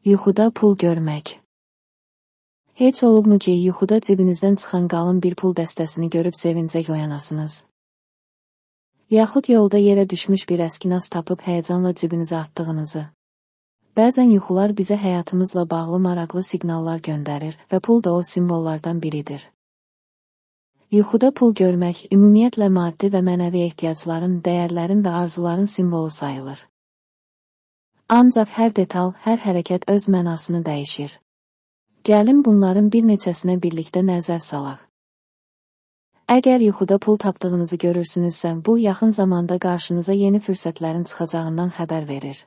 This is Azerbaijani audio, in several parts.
Yuxuda pul görmək. Heç olubmu ki, yuxuda cibinizdən çıxan qalın bir pul dəstəsini görüb sevincək oyanasınız? Yaxud yolda yerə düşmüş bir əskinas tapıb həyəcanla cibinizə atdığınızı? Bəzən yuxular bizə həyatımızla bağlı maraqlı siqnallar göndərir və pul da o simvollardan biridir. Yuxuda pul görmək ümumiyyətlə maddi və mənəvi ehtiyacların, dəyərlərin və arzuların simvolu sayılır. Ancaq hər detal, hər hərəkət öz mənasını dəyişir. Gəlin bunların bir neçəsinə birlikdə nəzər salaq. Əgər yuxuda pul tapdığınızı görürsünüzsə, bu yaxın zamanda qarşınıza yeni fürsətlərin çıxacağından xəbər verir.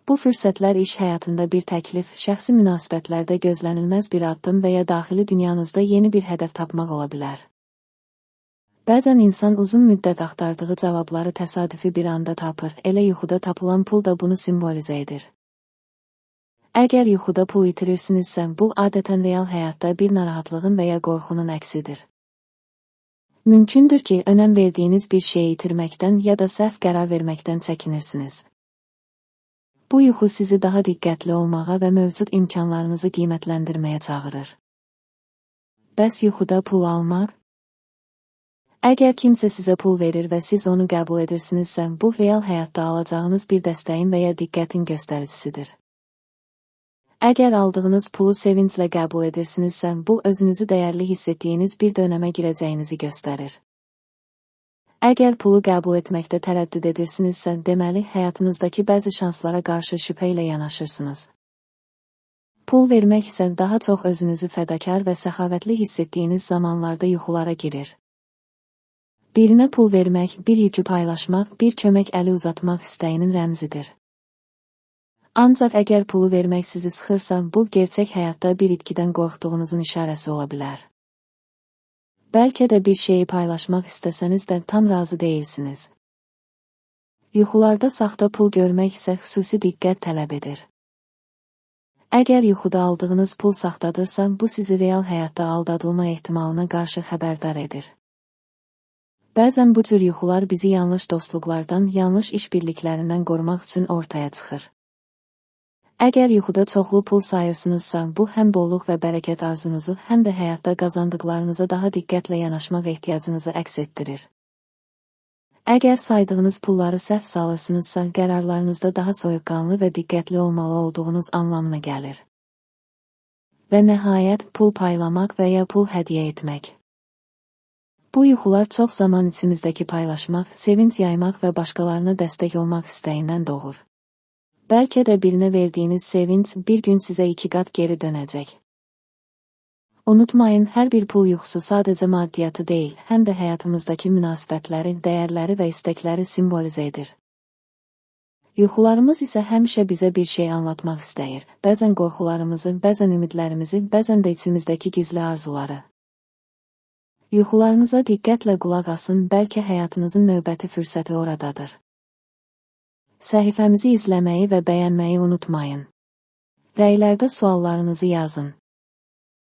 Bu fürsətlər iş həyatında bir təklif, şəxsi münasibətlərdə gözlənilməz bir addım və ya daxili dünyanızda yeni bir hədəf tapmaq ola bilər. Bəzən insan uzun müddət axtardığı cavabları təsadüfi bir anda tapır, elə yuxuda tapılan pul da bunu simvolizə edir. Əgər yuxuda pul itirirsinizsə, bu adətən real həyatda bir narahatlığın və ya qorxunun əksidir. Mümkündür ki, önəm verdiyiniz bir şeyi itirməkdən ya da səhv qərar verməkdən çəkinirsiniz. Bu yuxu sizi daha diqqətli olmağa və mövcud imkanlarınızı qiymətləndirməyə çağırır. Bəs yuxuda pul almaq? Əgər kimsə sizə pul verir və siz onu qəbul edirsinizsə, bu real həyatda alacağınız bir dəstəyin və ya diqqətin göstəricisidir. Əgər aldığınız pulu sevinclə qəbul edirsinizsə, bu özünüzü dəyərli hiss etdiyiniz bir dönəmə girəcəyinizi göstərir. Əgər pulu qəbul etməkdə tərəddüd edirsinizsə, deməli həyatınızdakı bəzi şanslara qarşı şübhə ilə yanaşırsınız. Pul vermək isə daha çox özünüzü fədakar və səxavətli hiss etdiyiniz zamanlarda yuxulara girir. Birinə pul vermək, bir yükü paylaşmaq, bir kömək əli uzatmaq istəyinin rəmzidir. Ancaq əgər pulu vermək sizi sıxırsa, bu gerçək həyatda bir itkidən qorxduğunuzun işarəsi ola bilər. Bəlkə də bir şeyi paylaşmaq istəsəniz də tam razı deyilsiniz. Yuxularda saxta pul görmək isə xüsusi diqqət tələb edir. Əgər yuxuda aldığınız pul saxtadırsa, bu sizi real həyatda aldadılma ehtimalına qarşı xəbərdar edir. Bəzən bu cür yuxular bizi yanlış dostluqlardan, yanlış işbirliklərindən qorumaq üçün ortaya çıxır. Əgər yuxuda çoxlu pul sayırsınızsa, bu həm bolluq və bərəkət arzunuzu, həm də həyatda qazandıqlarınıza daha diqqətlə yanaşmaq ehtiyacınızı əks etdirir. Əgər saydığınız pulları səhv salırsınızsa, qərarlarınızda daha soyuqqanlı və diqqətli olmalı olduğunuz anlamına gəlir. Və nəhayət, pul paylamaq və ya pul hədiyyə etmək. Bu yuxular çox zaman içimizdəki paylaşmaq, sevinc yaymaq və başqalarına dəstək olmaq istəyindən doğur. Bəlkə də birinə verdiyiniz sevinc bir gün sizə iki qat geri dönəcək. Unutmayın, hər bir pul yuxusu sadəcə maddiyyatı deyil, həm də həyatımızdakı münasibətləri, dəyərləri və istəkləri simvolizə edir. Yuxularımız isə həmişə bizə bir şey anlatmaq istəyir. Bəzən qorxularımızı, bəzən ümidlərimizi, bəzən də içimizdəki gizli arzuları. Yuxularınıza diqqətlə qulaq asın, bəlkə həyatınızın növbəti fürsəti oradadır. Səhifəmizi izləməyi və bəyənməyi unutmayın. Rəylərdə suallarınızı yazın.